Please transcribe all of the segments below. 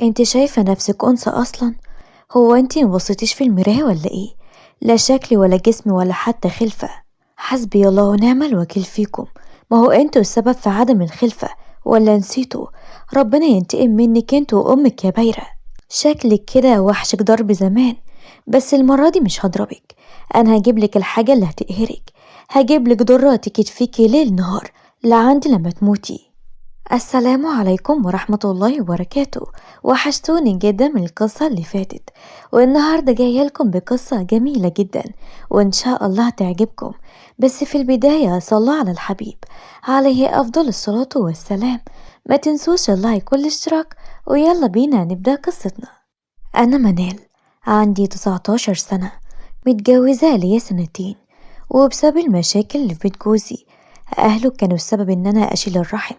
انت شايفة نفسك أنثى أصلا؟ هو انت مبصيتيش في المراية ولا ايه؟ لا شكل ولا جسم ولا حتى خلفة. حسبي الله ونعم الوكيل فيكم، ما هو انتوا السبب في عدم الخلفة ولا نسيتوا؟ ربنا ينتقم منك انت وامك يا بايرة. شكلك كده وحشك ضرب زمان، بس المرة دي مش هضربك، انا هجيبلك الحاجة اللي هتقهرك، هجيبلك ضرة تكتفيكي ليل نهار لعندي لما تموتي. السلام عليكم ورحمة الله وبركاته. وحشتوني جدا من القصة اللي فاتت، والنهاردة جاية لكم بقصة جميلة جدا وإن شاء الله تعجبكم. بس في البداية صلوا على الحبيب عليه أفضل الصلاة والسلام. ما تنسوش اللايك والاشتراك، ويلا بينا نبدأ قصتنا. أنا منال، عندي 19 سنة، متجوزة ليا سنتين، وبسبب المشاكل اللي في بيت جوزي أهله كانوا السبب إن أنا أشيل الرحم.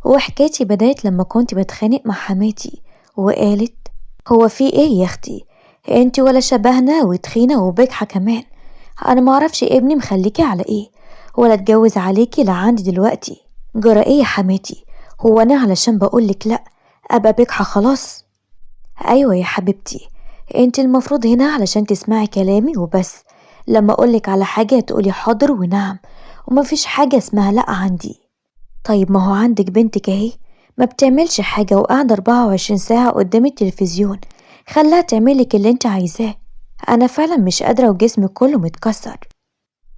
وحكايتي بدأت لما كنت بتخانق مع حماتي وقالت هو في ايه يا اختي، انت ولا شبهنا وتخينه وبجحه كمان، انا معرفش ابني مخليكي على ايه ولا اتجوز عليكي لعندي دلوقتي. جرى ايه يا حماتي، هو انا علشان بقولك لا ابقى بجحه خلاص؟ ايوه يا حبيبتي، انت المفروض هنا علشان تسمعي كلامي وبس، لما اقولك على حاجه تقولي حاضر ونعم، ومفيش حاجه اسمها لا عندي. طيب ما هو عندك بنتك اهي ما بتعملش حاجة وقاعدة 24 ساعة قدام التلفزيون، خليها تعملك اللي انت عايزاه، انا فعلا مش قادرة وجسمي كله متكسر.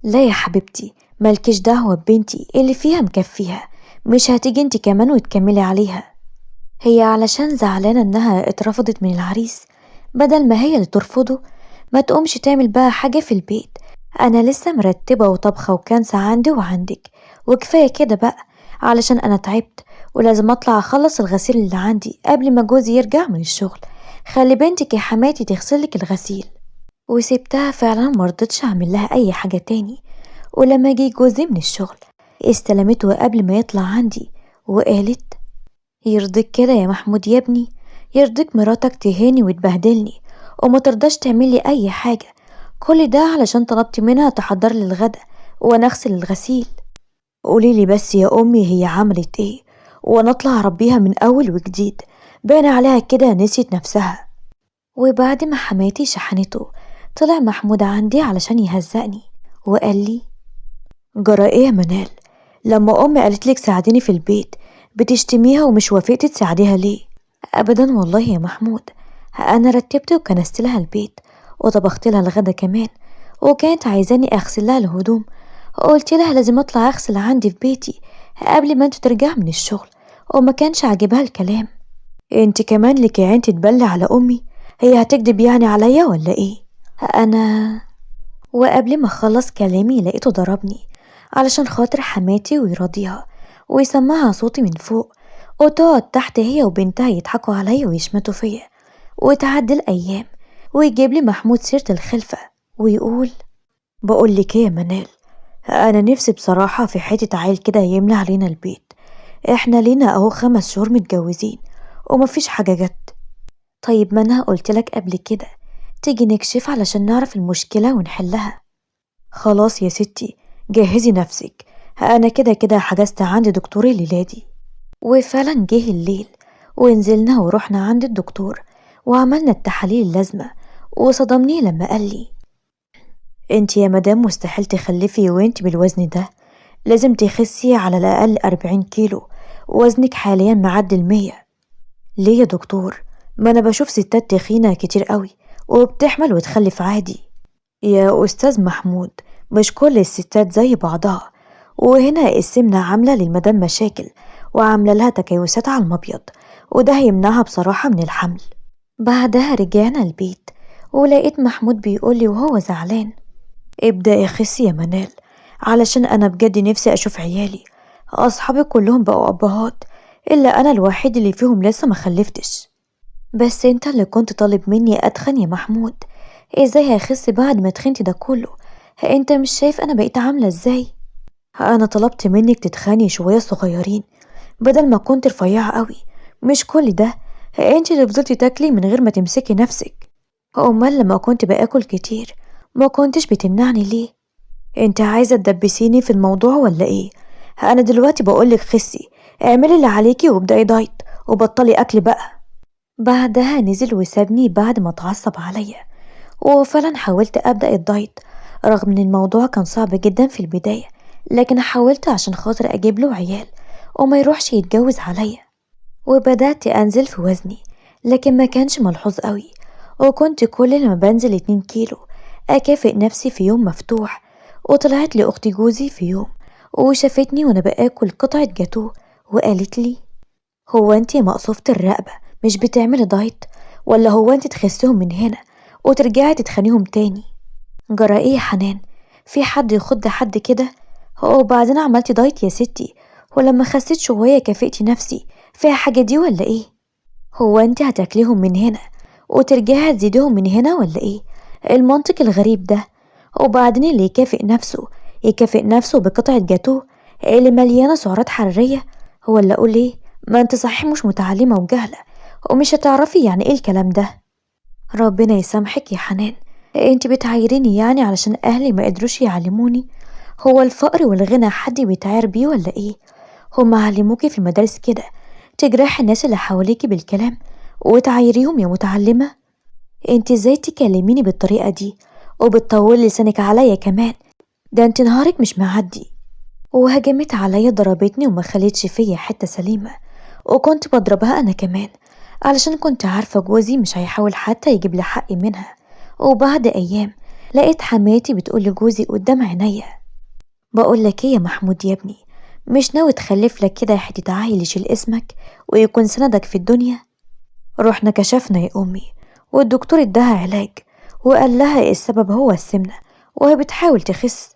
لا يا حبيبتي مالكيش دعوة ببنتي، اللي فيها مكفيها، مش هتيجي انت كمان وتكملي عليها. هي علشان زعلانة انها اترفضت من العريس، بدل ما هي اللي ترفضه ما تقومش تعمل بقى حاجة في البيت. انا لسه مرتبة وطبخة وكنسة عندي وعندك، وكفاية كده بقى علشان انا تعبت ولازم اطلع اخلص الغسيل اللي عندي قبل ما جوزي يرجع من الشغل. خلي بنتك يا حماتي تغسلك الغسيل. وسبتها فعلا، مرضتش اعمل لها اي حاجة تاني. ولما جه جوزي من الشغل استلمته قبل ما يطلع عندي وقالت يرضيك كده يا محمود يا ابني؟ يرضيك مراتك تهاني وتبهدلني وما ترضاش تعملي اي حاجة؟ كل ده علشان طلبت منها تحضر لي الغدا وانا اغسل الغسيل. قوليلي بس يا أمي هي عملت إيه وأنا أطلع أربيها من أول وجديد، باين عليها كده نسيت نفسها. وبعد ما حماتي شحنته طلع محمود عندي علشان يهزقني وقال لي جرى إيه يا منال، لما أمي قالت لك ساعديني في البيت بتشتميها ومش وافقتي تساعديها ليه؟ أبدا والله يا محمود، أنا رتبت وكنست لها البيت وطبخت لها الغدا كمان، وكانت عايزاني أغسل لها الهدوم، قلت لها لازم اطلع اغسل عندي في بيتي قبل ما انت ترجع من الشغل، وما كانش عاجبها الكلام. انت كمان لك عين تتبلي على امي، هي هتكدب يعني عليا ولا ايه؟ انا وقبل ما اخلص كلامي لقيته ضربني علشان خاطر حماتي ويراضيها ويسمعها صوتي من فوق، وتقعد تحت هي وبنتها يضحكوا عليا ويشمتوا فيا. وتعدي الايام ويجيب لي محمود سيرة الخلفة ويقول بقول لك ايه يا منال، أنا نفسي بصراحة في حتة عيل كده يملى علينا البيت، إحنا لينا أهو 5 شهور متجوزين ومفيش حاجة جت. طيب ما أنا قلتلك قبل كده تيجي نكشف علشان نعرف المشكلة ونحلها. خلاص يا ستي جهزي نفسك، أنا كده كده حجزت عند دكتور الليلة. وفعلا جه الليل ونزلنا ورحنا عند الدكتور وعملنا التحاليل اللازمة، وصدمني لما قال لي انت يا مدام مستحيل تخلفي وانت بالوزن ده، لازم تخسي على الأقل 40 كيلو، وزنك حاليا معدي 100. ليه يا دكتور؟ ما انا بشوف ستات تخينة كتير قوي وبتحمل وتخلف عادي. يا أستاذ محمود مش كل الستات زي بعضها، وهنا السمنة عاملة للمدام مشاكل وعاملة لها تكيسات على المبيض، وده هيمنعها بصراحة من الحمل. بعدها رجعنا البيت ولقيت محمود بيقولي وهو زعلان ابدأي خسي يا منال علشان أنا بجد نفسي أشوف عيالي، أصحابي كلهم بقوا أبهات إلا أنا الوحيد اللي فيهم لسه ما خلفتش. بس أنت اللي كنت طالب مني أتخن يا محمود، إزاي هخس بعد ما تخنت ده كله؟ أنت مش شايف أنا بقيت عاملة إزاي؟ أنا طلبت منك تتخني شوية صغيرين بدل ما كنت رفيعة قوي، مش كل ده، أنت اللي فضلتي تاكلي من غير ما تمسكي نفسك. أمال لما كنت بآكل كتير ما كنتش بتمنعني ليه؟ انت عايزة تدبسيني في الموضوع ولا ايه؟ انا دلوقتي بقولك خسي، اعملي اللي عليكي وابدأي دايت وبطلي اكل بقى. بعدها نزل وسابني بعد ما اتعصب عليا. وفعلا حاولت أبدأ الدايت رغم ان الموضوع كان صعب جدا في البداية، لكن حاولت عشان خاطر اجيب له عيال وما يروحش يتجوز عليا. وبدأت انزل في وزني لكن ما كانش ملحوظ قوي، وكنت كل لما بنزل 2 كيلو اكافئ نفسي في يوم مفتوح. وطلعت لي اختي جوزي في يوم وشافتني وانا باكل قطعة جاتوه وقالت لي هو انتي مقصوفة الرقبة مش بتعملي دايت، ولا هو انتي تخسيهم من هنا وترجعي تتخانيهم تاني؟ جرى ايه يا حنان، في حد يخض حد كده؟ وبعدين عملتي دايت يا ستي، ولما خسيت شوية كافئتي نفسي فيها حاجة دي ولا ايه؟ هو انت هتاكليهم من هنا وترجعي تزيديهم من هنا ولا ايه المنطق الغريب ده؟ وبعدين اللي يكافئ نفسه يكافئ نفسه بقطعة جاتوه اللي مليانة سعرات حرارية، هو اللي اقول ايه؟ ما انت صحيح مش متعلمة وجهلة ومش هتعرفي يعني ايه الكلام ده. ربنا يسامحك يا حنان، انت بتعايريني يعني علشان اهلي ما قدروش يعلموني؟ هو الفقر والغنى حد بيتعاير بيه ولا ايه؟ هما علموكي في المدارس كده تجرحي الناس اللي حواليكي بالكلام وتعايريهم يا متعلمة؟ انت ازاي تكلميني بالطريقة دي وبتطولي لسانك عليا كمان؟ ده انت نهارك مش معدي. وهجمت عليا ضربتني وما خلتش فيا حتة سليمة، وكنت بضربها انا كمان علشان كنت عارفة جوزي مش هيحاول حتى يجيب لي حقي منها. وبعد ايام لقيت حماتي بتقول لجوزي قدام عينيا بقول لك ايه يا محمود يا ابني، مش ناوي تخلف لك كده حتة عيل يشيل اسمك ويكون سندك في الدنيا؟ رحنا كشفنا يا امي والدكتور اداها علاج وقال لها السبب هو السمنة وهي بتحاول تخس.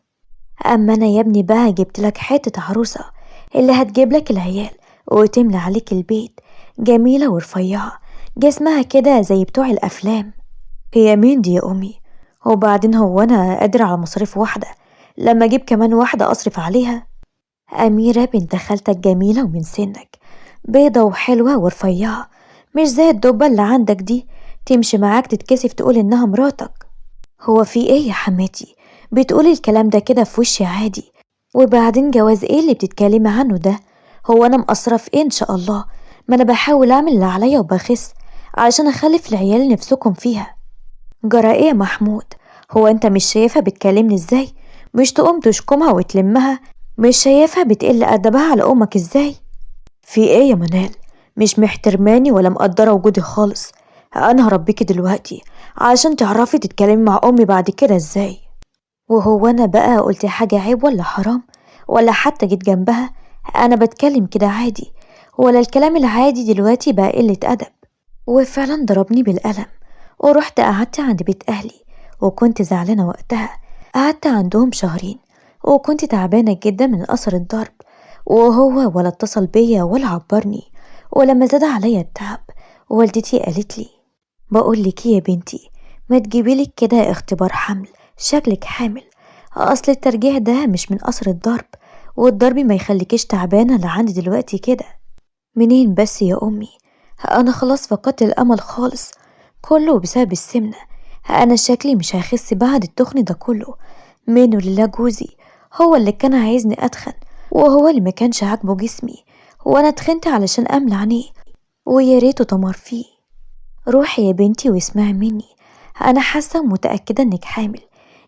اما انا يا ابني بقى جبت لك حتة عروسة اللي هتجيب لك العيال وتملى عليك البيت، جميلة ورفيعة جسمها كده زي بتوع الافلام. هي مين دي يا امي؟ وبعدين هو انا قادر على مصاريف واحدة لما اجيب كمان واحدة اصرف عليها؟ اميرة بنت خالتك جميلة ومن سنك، بيضة وحلوة ورفيعة، مش زي الدبة اللي عندك دي تمشي معاك تتكسف تقول انها مراتك. هو في ايه يا حماتي بتقولي الكلام ده كده في وشي عادي؟ وبعدين جواز ايه اللي بتتكلمي عنه ده؟ هو انا مقصرة في ايه ان شاء الله؟ ما انا بحاول اعمل اللي عليا وبخس علشان اخلف العيال اللي نفسكم فيها. جرى ايه يا محمود؟ هو انت مش شايفها بتكلمني ازاي؟ مش تقوم تشكمها وتلمها؟ مش شايفها بتقل ادبها على امك ازاي؟ في ايه يا منال؟ مش محترماني ولا مقدره وجودي خالص. انا هربيكي دلوقتي عشان تعرفي تتكلمي مع امي بعد كده ازاي. وهو انا بقى قلت حاجه عيب ولا حرام ولا حتى جيت جنبها؟ انا بتكلم كده عادي، ولا الكلام العادي دلوقتي بقى قله ادب؟ وفعلا ضربني بالقلم ورحت قعدت عند بيت اهلي، وكنت زعلانه وقتها. قعدت عندهم شهرين وكنت تعبانه جدا من اثر الضرب، وهو ولا اتصل بيا ولا عبرني. ولما زاد عليا التعب والدتي قالت لي بقول لك يا بنتي ما تجيبي لك كده اختبار حمل، شكلك حامل، اصل الترجيع ده مش من اثر الضرب، والضرب ما يخليكيش تعبانه لعندي دلوقتي كده. منين بس يا امي؟ انا خلاص فقدت الامل خالص، كله بسبب السمنه. انا شكلي مش هخس بعد التخن ده كله. منه لله جوزي هو اللي كان عايزني اتخن، وهو اللي ما كانش عاجبه جسمي، وانا اتخنت علشان املى عينيه، ويا ريته طمر فيه. روحي يا بنتي واسمعي مني، انا حاسه ومتاكده انك حامل،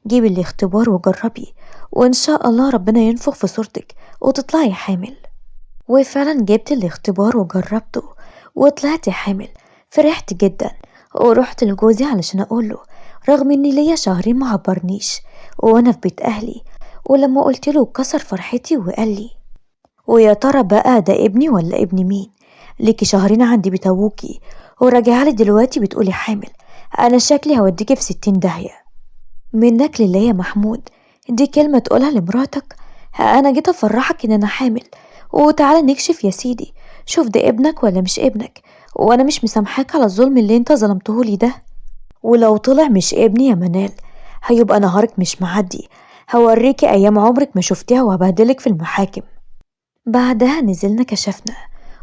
جيبي الاختبار وجربي وان شاء الله ربنا ينفخ في صورتك وتطلعي حامل. وفعلا جبت الاختبار وجربته وطلعت حامل. فرحت جدا ورحت لجوزي علشان اقوله، رغم ان ليا شهرين ما عبرنيش وانا في بيت اهلي. ولما قلت له كسر فرحتي وقال لي ويا ترى بقى ده ابني ولا ابن مين؟ ليكي شهرين عندي بيت ابوكي وراجعه لي دلوقتي بتقولي حامل، انا شكلي هوديكي في 60 داهيه. منك لله يا محمود، دي كلمه تقولها لمراتك؟ انا جيت افرحك ان انا حامل، وتعالى نكشف يا سيدي، شوف ده ابنك ولا مش ابنك، وانا مش مسامحاك على الظلم اللي انت ظلمتهولي ده. ولو طلع مش ابني يا منال هيبقى نهارك مش معدي، هوريكي ايام عمرك ما شفتيها وهبهدلك في المحاكم. بعدها نزلنا كشفنا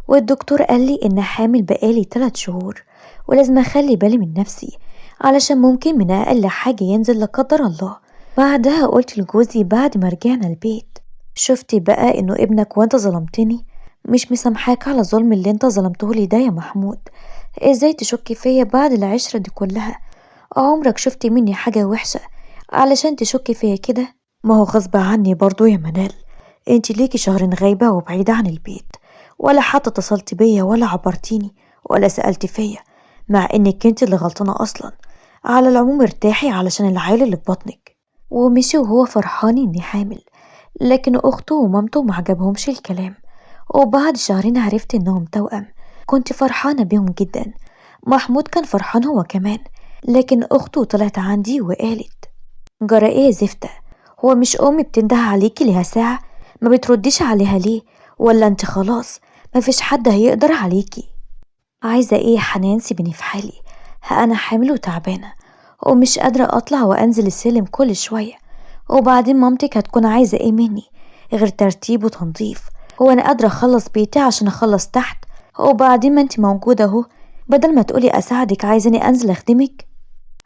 والدكتور قال لي ان حامل بقالي 3 شهور ولازم اخلي بالي من نفسي علشان ممكن من اقل حاجة ينزل لا قدر الله. بعدها قلت لجوزي بعد ما رجعنا البيت شفتي بقى انه ابنك وانت ظلمتني، مش مسامحاك على الظلم اللي انت ظلمته لي ده يا محمود. ازاي تشكي فيا بعد العشرة دي كلها؟ عمرك شفتي مني حاجة وحشة علشان تشكي فيا كده؟ ما هو غصب عني برضو يا منال، انتي ليكي شهرين غايبة وبعيدة عن البيت، ولا حتى اتصلتي بيا ولا عبرتيني ولا سألتي فيا، مع انك انت اللي غلطانة اصلا. على العموم ارتاحي علشان العيل اللي في بطنك. ومشي وهو فرحان اني حامل، لكن اخته ومامته ما عجبهمش الكلام. وبعد شهرين عرفت انهم توأم. كنت فرحانة بيهم جدا، محمود كان فرحان هو كمان، لكن اخته طلعت عندي وقالت جرى ايه يا زفتة؟ هو مش امي بتنده عليكي ليها ساعة؟ ما بترديش عليها ليه؟ ولا انت خلاص مفيش حد هيقدر عليكي؟ عايزة ايه يا حنان؟ سيبيني في حالي، ها انا حامل وتعبانة ومش قادرة اطلع وانزل السلم كل شوية، وبعدين مامتك هتكون عايزة ايه مني غير ترتيب وتنظيف؟ هو انا قادرة اخلص بيتي عشان اخلص تحت؟ وبعدين ما انت موجودة اهو، بدل ما تقولي اساعدك عايزاني انزل اخدمك؟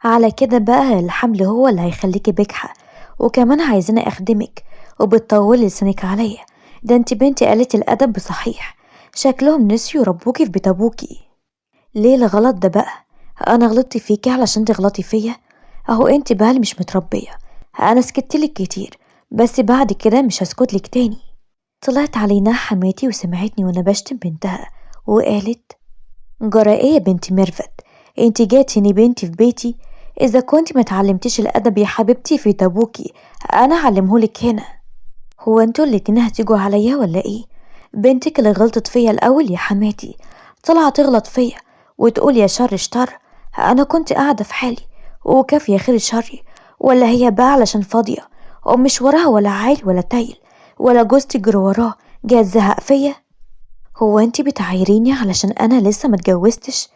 على كده بقى الحمل هو اللي هيخليكي بجحة، وكمان عايزاني اخدمك وبتطولي لسانك عليا. ده انت بنتي قلة الادب بصحيح، شكلهم نسيوا ربوكي في بيت ابوكي. ليه الغلط ده بقى؟ انا غلطت فيكي علشان تغلطي فيا؟ اهو انت بقى اللي مش متربيه. انا سكتلك كتير بس بعد كده مش هسكتلك تاني. طلعت علينا حماتي وسمعتني وانا بشتم بنتها وقالت جرى ايه يا بنت ميرفت؟ انت جاتني بنتي في بيتي؟ اذا كنت ما تعلمتيش الادب يا حبيبتي في تابوكي انا هعلمهولك هنا. هو انتوا الاتنين هتيجوا عليا ولا ايه؟ بنتك اللي غلطت فيا الاول يا حماتي طلعت تغلط فيا وتقول يا شر شر، انا كنت قاعده في حالي وكافيه خير شري، ولا هي بقى علشان فاضيه ومش وراها ولا عيل ولا تايل ولا جوز تجري وراه جايه تزهق فيا؟ هو انتي بتعايريني علشان انا لسه ما اتجوزتش؟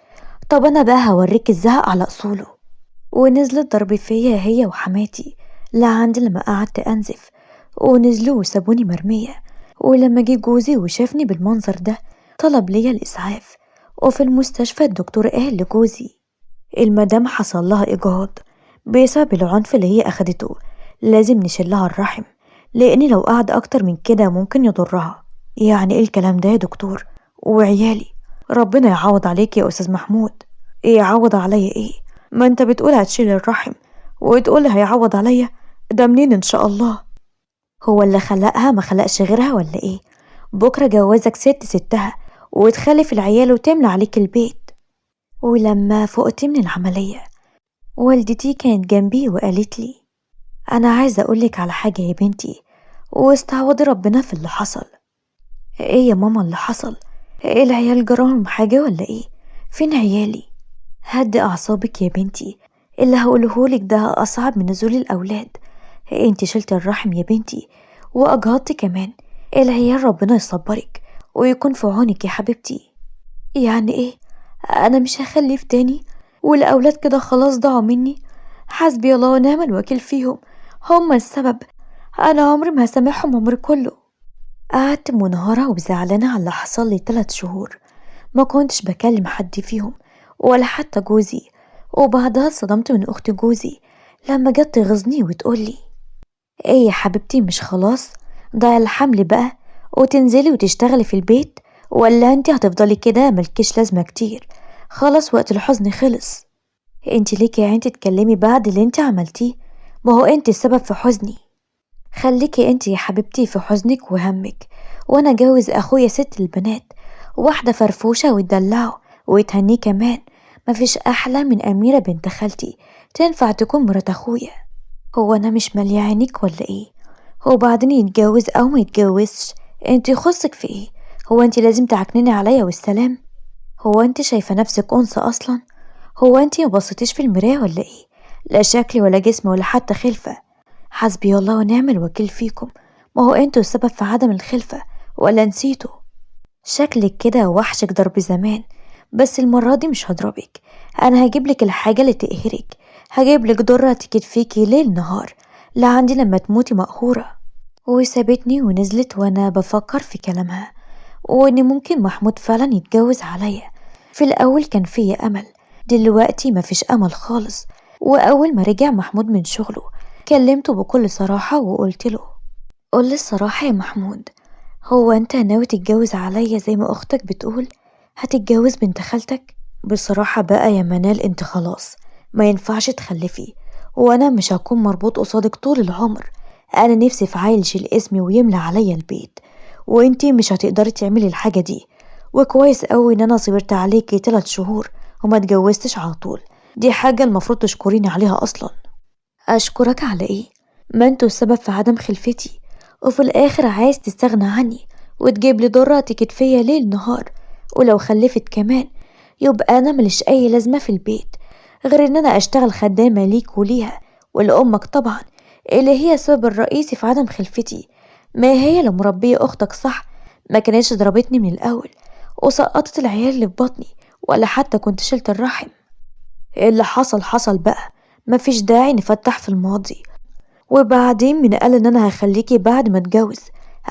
طب انا بقى هوريك الزهق على اصوله. ونزلت ضرب فيا هي وحماتي لا عندي لما قعدت انزف، ونزلوا وسابوني مرميه. ولما جه جوزي وشافني بالمنظر ده طلب ليا الاسعاف، وفي المستشفى الدكتور قال لجوزي المدام حصل لها اجهاض بسبب العنف اللي هي اخدته، لازم نشيلها الرحم لان لو قعد اكتر من كده ممكن يضرها. يعني ايه الكلام ده يا دكتور؟ وعيالي؟ ربنا يعوض عليك يا استاذ محمود. ايه يعوض عليا ايه؟ ما انت بتقول هتشيل الرحم وتقول هيعوض عليا، ده منين ان شاء الله؟ هو اللي خلقها ما خلقش غيرها ولا ايه؟ بكره جوازك ست ستها وتخلف العيال وتملى عليك البيت. ولما فقت من العملية والدتي كانت جنبي وقالت لي أنا عايزة أقولك على حاجة يا بنتي، واستعوضي ربنا في اللي حصل. إيه يا ماما اللي حصل؟ إيه العيال جراهم حاجة ولا إيه؟ فين عيالي؟ هدي أعصابك يا بنتي، اللي هقولهولك ده أصعب من نزول الأولاد. انتي شلت الرحم يا بنتي وأجهضتي كمان، العيال ربنا يصبرك ويكون في عونك يا حبيبتي. يعني إيه؟ أنا مش هخلف تاني والأولاد كده خلاص ضاعوا مني؟ حسبي الله ونعم الوكيل فيهم، هما السبب، أنا عمري ما هسامحهم عمري كله. قعدت منهارة وزعلانة على اللي حصل لي 3 شهور، ما كنتش بكلم حد فيهم ولا حتى جوزي. وبعدها اتصدمت من أخت جوزي لما جت تغزني وتقولي ايه يا حبيبتي مش خلاص ضاع الحمل بقى وتنزلي وتشتغلي في البيت، ولا انت هتفضلي كده ملكيش لازمة كتير؟ خلاص وقت الحزن خلص. انت ليكي يا عينتي تتكلمي بعد اللي انت عملتيه؟ ما هو انت السبب في حزني. خليكي انت يا حبيبتي في حزنك وهمك، وانا جوز اخويا ست البنات، واحدة فرفوشة وتدلعه وتهنيه كمان، مفيش احلى من اميرة بنت خالتي تنفع تكون مرات اخويا. هو انا مش مالية عينيك ولا ايه؟ هو بعدين يتجوز او ما يتجوزش انت خصك في ايه؟ هو انت لازم تعكنني عليا والسلام؟ هو انت شايفة نفسك انثى اصلا؟ هو انت ما بصيتيش في المراية ولا ايه؟ لا شكل ولا جسم ولا حتى خلفة. حسبي الله ونعم الوكيل فيكم، ما هو انتوا السبب في عدم الخلفة ولا نسيتوا؟ شكلك كده وحشك ضرب زمان، بس المرة دي مش هضربك، انا هجيبلك الحاجة اللي تقهرك، هجيبلك ضرة تكتفيكي ليل نهار لا عندي لما تموتي مقهورة. وسابتني ونزلت وانا بفكر في كلامها وان ممكن محمود فعلا يتجوز عليا. في الاول كان فيا امل، دلوقتي مفيش امل خالص. واول ما رجع محمود من شغله كلمته بكل صراحة وقلت له قول الصراحة يا محمود، هو انت ناوي تتجوز عليا زي ما اختك بتقول؟ هتتجوز بنت خالتك؟ بصراحة بقى يا منال انت خلاص ما ينفعش تخلفي، وانا مش هكون مربوط قصادك طول العمر. انا نفسي في عيل يشيل اسمي ويملى عليا البيت، وانتي مش هتقدري تعملي الحاجة دي. وكويس قوي ان انا صبرت عليكي 3 شهور وما اتجوزتش على طول، دي حاجة المفروض تشكريني عليها اصلا. اشكرك على ايه؟ ما انتوا السبب في عدم خلفتي، وفي الاخر عايز تستغنى عني وتجيب لي ضرة تكتفيا ليل نهار، ولو خلفت كمان يبقى انا مليش اي لازمة في البيت غير ان انا اشتغل خدامة ليك وليها ولامك طبعا، اللي هي السبب الرئيسي في عدم خلفتي. ما هي لو مربية اختك صح ما كانتش ضربتني من الاول وسقطت العيال اللي في بطني، ولا حتى كنت شلت الرحم. اللي حصل حصل بقى، مفيش داعي نفتح في الماضي. وبعدين من قال ان انا هخليكي بعد ما اتجوز؟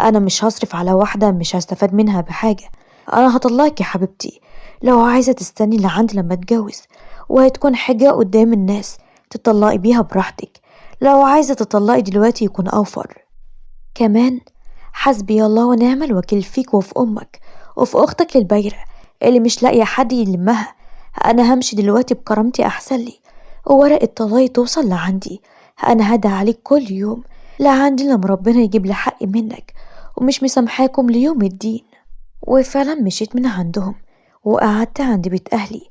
انا مش هصرف على واحدة مش هستفاد منها بحاجة. انا هطلعك يا حبيبتي لو عايزة تستني لعندي لما اتجوز، وهتكون حاجة قدام الناس تطلقي بيها براحتك. لو عايزة تطلقي دلوقتي يكون اوفر. كمان حسبي الله ونعم الوكيل فيك وفي امك وفي اختك البايرة اللي مش لاقية حد يلمها. انا همشي دلوقتي بكرامتي احسن لي، وورقة طلاقي توصل لعندي. انا هدعي عليك كل يوم لعندي لما ربنا يجيب لي حقي منك، ومش مسامحاكم ليوم الدين. وفعلا مشيت من عندهم وقعدت عند بيت اهلي.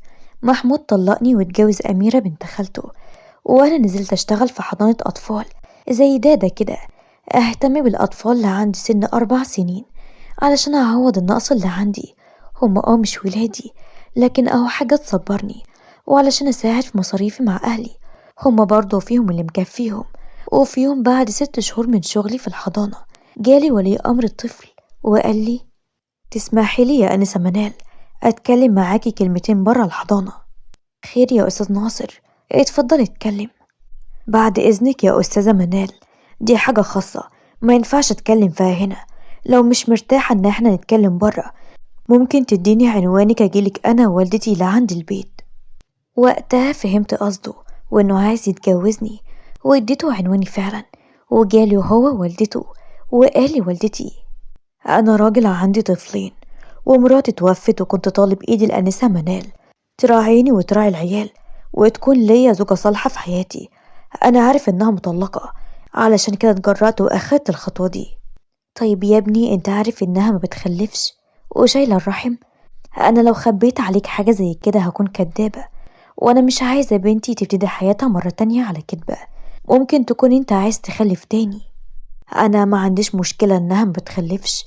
محمود طلقني واتجوز اميرة بنت خالته، وانا نزلت اشتغل في حضانة اطفال زي دادا كده، اهتم بالاطفال اللي عندي سن 4 سنين علشان اعوض النقص اللي عندي. هم مش ولادي، لكن اهو حاجة تصبرني، وعلشان اساعد في مصاريفي مع اهلي. هم برضو فيهم اللي مكفيهم. وفي يوم بعد 6 شهور من شغلي في الحضانة جالي ولي امر الطفل وقال لي: تسمحي لي يا انسة منال اتكلم معاكي كلمتين برا الحضانة؟ خير يا استاذ ناصر، اتفضل اتكلم. بعد اذنك يا استاذة منال، دي حاجة خاصة ما ينفعش اتكلم فيها هنا. لو مش مرتاحة ان احنا نتكلم برا ممكن تديني عنوانك اجيلك انا ووالدتي لعند البيت. وقتها فهمت قصده وانه عايز يتجوزني، واديته عنواني فعلا، وجالي هو ووالدته وقال لي والدتي: انا راجل عندي طفلين ومراتي توفت، وكنت طالب ايدي الانسة منال تراعيني وتراعي العيال وتكون ليا زوجة صالحة في حياتي. انا عارف انها مطلقة، علشان كده اتجرأت واخدت الخطوة دي. طيب يا ابني انت عارف انها ما بتخلفش وشايلة الرحم؟ انا لو خبيت عليك حاجة زي كده هكون كدابة، وانا مش عايزة بنتي تبتدي حياتها مرة تانية على كدبة. ممكن تكون انت عايز تخلف تاني. انا ما عنديش مشكلة انها ما بتخلفش،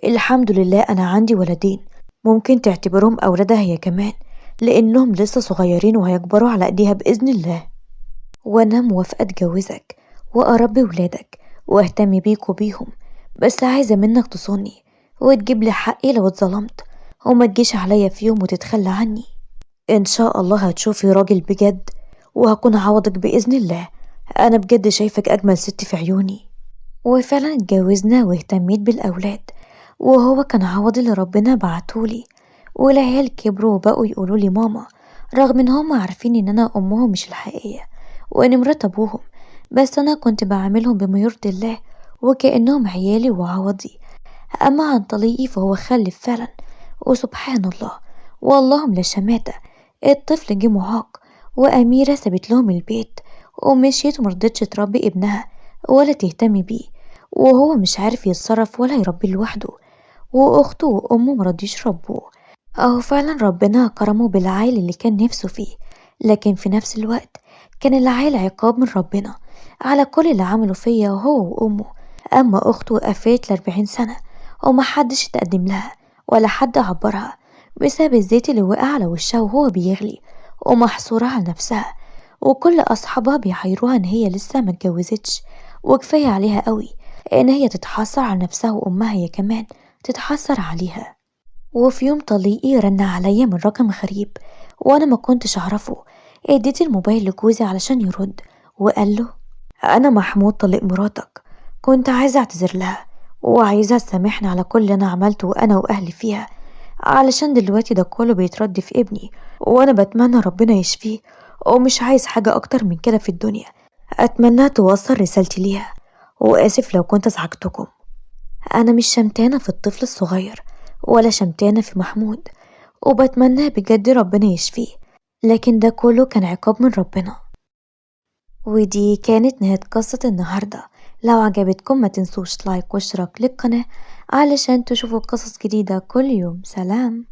الحمد لله انا عندي ولدين ممكن تعتبرهم اولادها هي كمان، لانهم لسه صغيرين وهيكبروا على ايديها باذن الله. وانا موافقة اتجوزك واربي ولادك واهتم بيك وبيهم، بس عايزة منك تصوني وتجيب لي حقي لو اتظلمت، وما تجيش عليا في يوم وتتخلى عني. ان شاء الله هتشوفي راجل بجد وهكون عوضك باذن الله. انا بجد شايفك اجمل ست في عيوني. وفعلا اتجوزنا واهتميت بالاولاد، وهو كان عوض اللي ربنا بعتهولي. والعيال كبروا وبقوا يقولوا لي ماما، رغم ان هم عارفين ان انا امهم مش الحقيقيه وان مرات ابوهم، بس انا كنت بعاملهم بما يرضي الله وكانهم عيالي وعوضي. اما عن طليقي فهو خلف فعلا، وسبحان الله واللهم لا شماتة، الطفل جه معاق، واميره سابت لهم البيت ومشيت ومرضتش تربي ابنها ولا تهتم بيه، وهو مش عارف يتصرف ولا يربيه لوحده، واخته وامه مرضيش ربوه. اهو فعلا ربنا كرمه بالعيل اللي كان نفسه فيه، لكن في نفس الوقت كان العيل عقاب من ربنا على كل اللي عمله فيا هو وامه. اما اخته قفلت 40 سنة ومحدش اتقدم لها ولا حد عبرها بسبب الزيت اللي وقع على وشها وهو بيغلي، ومحصورة على نفسها، وكل اصحابها بيعايروها ان هي لسه ما اتجوزتش وكفاية عليها قوي ان هي تتحسر على نفسها وامها هي كمان تتحسر عليها. وفي يوم طليقي رن عليا من رقم غريب وانا ما كنتش اعرفه. اديت الموبايل لجوزي علشان يرد، وقال له: انا محمود طليق مراتك، كنت عايزه اعتذر لها وعايزها تسامحني على كل اللي انا عملته وانا واهلي فيها، علشان دلوقتي ده كله بيترد في ابني، وانا بتمنى ربنا يشفيه ومش عايز حاجه اكتر من كده في الدنيا. اتمنى توصل رسالتي ليها، واسف لو كنت ازعجتكم. انا مش شمتانه في الطفل الصغير ولا شمتانه في محمود، وبتمنى بجد ربنا يشفيه، لكن ده كله كان عقاب من ربنا. ودي كانت نهاية قصة النهاردة. لو عجبتكم ما تنسوش لايك واشتراك للقناة علشان تشوفوا قصص جديدة كل يوم. سلام.